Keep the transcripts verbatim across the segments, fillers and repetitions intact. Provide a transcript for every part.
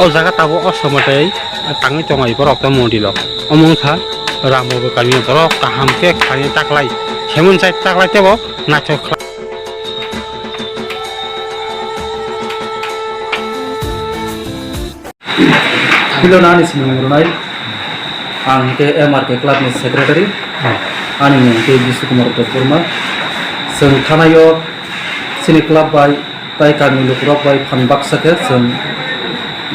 O jaga tabuk o somo tei tangwi tongo borok tei mondilo. Omo wngkha Rambabu kamio borok kaham khe khlainai taklai. Semon chai taklai tebo naithok khlai. Pilo nani sinimung rwnai. Ang khe M R K club ni secretary. Ani mung khe Bishu Kumar Debbarma. Chwng thanaio chini club bai tai kami lukurok bai phan baksa khe chwng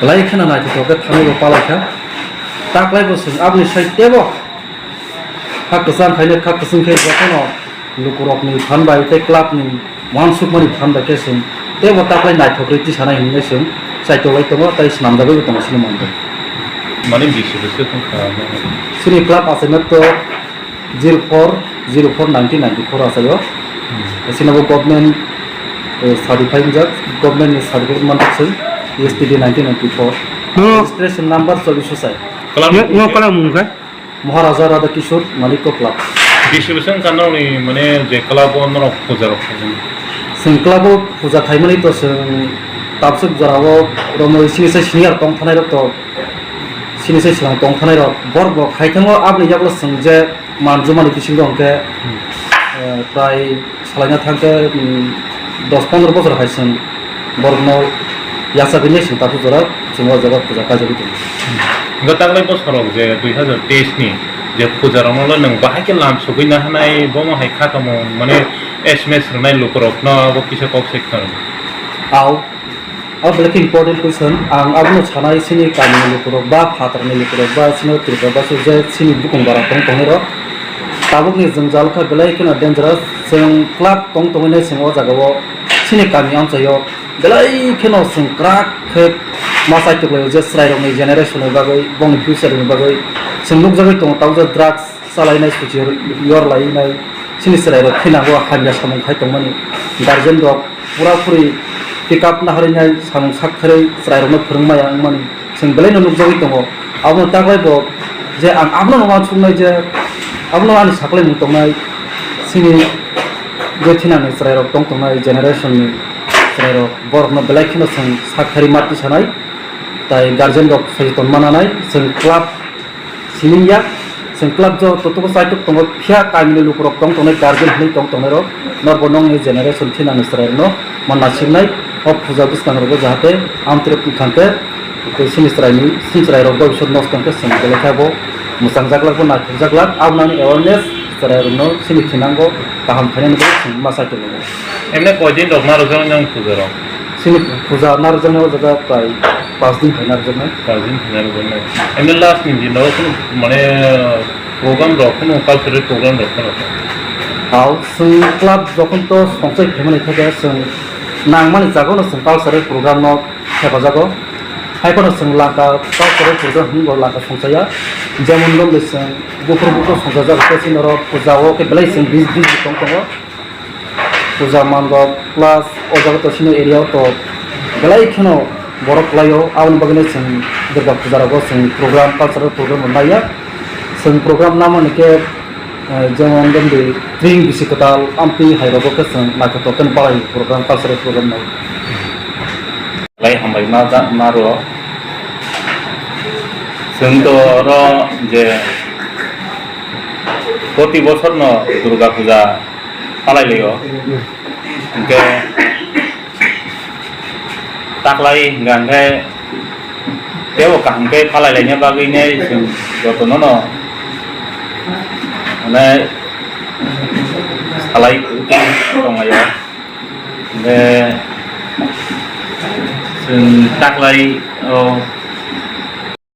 belai kheno naithothok khe thanaio palaikha. Taklaibo chwng aboni side tebo kha kwchang khaino kha kwchwng khe jotono lukurokni phan bai tei clubni uansukmani phan bai khe chwng teibo taklai naithok rwi tisanai hwnwi chwng chaitolai tongo tei swnamjagwibo tongo chini mantwi. Mane bisi bisi wngkha. Chini club achaima to zero four zero four nineteen ninety four achaio. Hmm. Chini bo government, eh, certify wngjak, government ni certificate manjak chwng S T D nineteen ninety four. No. Registration number chobbish sai. Club ni Ngo kala mung khe? Maharaja Radha Kishore Manikya Club. Bisi bwswk wngkha nokni, mane, je club o norok puja rok khaijani? Chwng club o puja khaimani to chwng tabswk jora o romwi chini sai senior tong thanai rok to, chini sai swlang tong thanai rok borok bo khai thango, aboni yagulo chwng je manjumani bisingo hwnkhe, Hmm. eh, prai salaina thangkhe, mm, dos pondro bosor hai chwng borokno yachagwi nai chwng tabuk jora chwng o jaga puja kaijagwi tongo. Hwnkhe taklai bosor rok je dui hazar teis ni je puja rokno le nwng bahai khe lam sogwi nahanai, bomo hai kha tongmung mane S M S rwnai lukurokno abo kisa kok sai khna rwdi. Au. Abo belai khe important question. Ang abono sanai, chini kamini lukurok ba phatarni lukurok ba chini Tripura ba sujak chini bukung bara tong tongnai rok. Tabukni jwngjal kha belai kheno dangerous. Chwng club tong tongwi nai chwng o jaga o chini kami amchaio belai kheno chwng kwrak khe ma chaitok laio je chwrairokni generation ni bagwi, bongni future ni bagwi chwng nukjagwi tongo tabuk je drugs chalainai, suchi yor lainai, chini chwrairok khe nango hamya samung khai tongmani. Guardian rok pura puri pick up naharwi nai samung sak kharwi chwrairokno phwrwng maya wngmani chwng belaino nukjagwi tongo. Abono taklai bo je ang abono uansuknai je abono ani saklaimung tongnai chini je thinani chwrairok tong tongnai generation ni chwrairok borokno belai kheno chwng sak kharwi ma tisanai tai guardian rok socheton mananai chwng club Simi ya, chwng club jo totoko saitok tongo, phiya kamini lukurok tong tongnai, guardian hinwi tong tongnai rok, norbo nongni generation thinani chwrairokno manna simnai, o puja bwskangrogo jahate amtwrwk wngkha khe tei chini chwraini, chini chwrairok bobiswt nosto wngkhe chwng belai khe abo mwchangjaklak bo naithokjaklak, aboni awareness chwrairokno chini thinango kaham khainani bagwi chwng ma saitok tongo. Emne koi din rok narwkjaknai nang puja rok? Chini puja narwkjaknai o jaga prai pas din phai narwkjaknai. Pas din phai narwkjaknai. Emne last ni din rok kunu mane program rok kunu cultural program rok kunu? Hao, chwng club jokhon to songchai phaimani theke chwng nangmani jaga no chwng cultural program no hepajago. Hai phano chwng langka cultural program hinwi bo langka songchaya. Jemon romde chwng buphur buphur songchajak tei chini oro puja o khe belai chwng busy busy tong tongo. Puja mandop plus o jaga to sini area o to belai kheno borok kwlaio, aboni bagwi no chwng Durga puja rogo chwng program, cultural program rok naiya. Chwng program namani khe, eh, jemon romdi tring bisi kwtal amtwi hai rogo khe chwng naithotok khe palai program, cultural program nai. Lai hambai ma ja, ma rwo. Chwng to oro je proti bosor no Durga puja palai laio. Hwnkhe taklai hwnkha hwnkhe teibo kaham khe palai laina bagwi nai chwng jotono no mane salai tonglaio. Hwnkhe chwng taklai o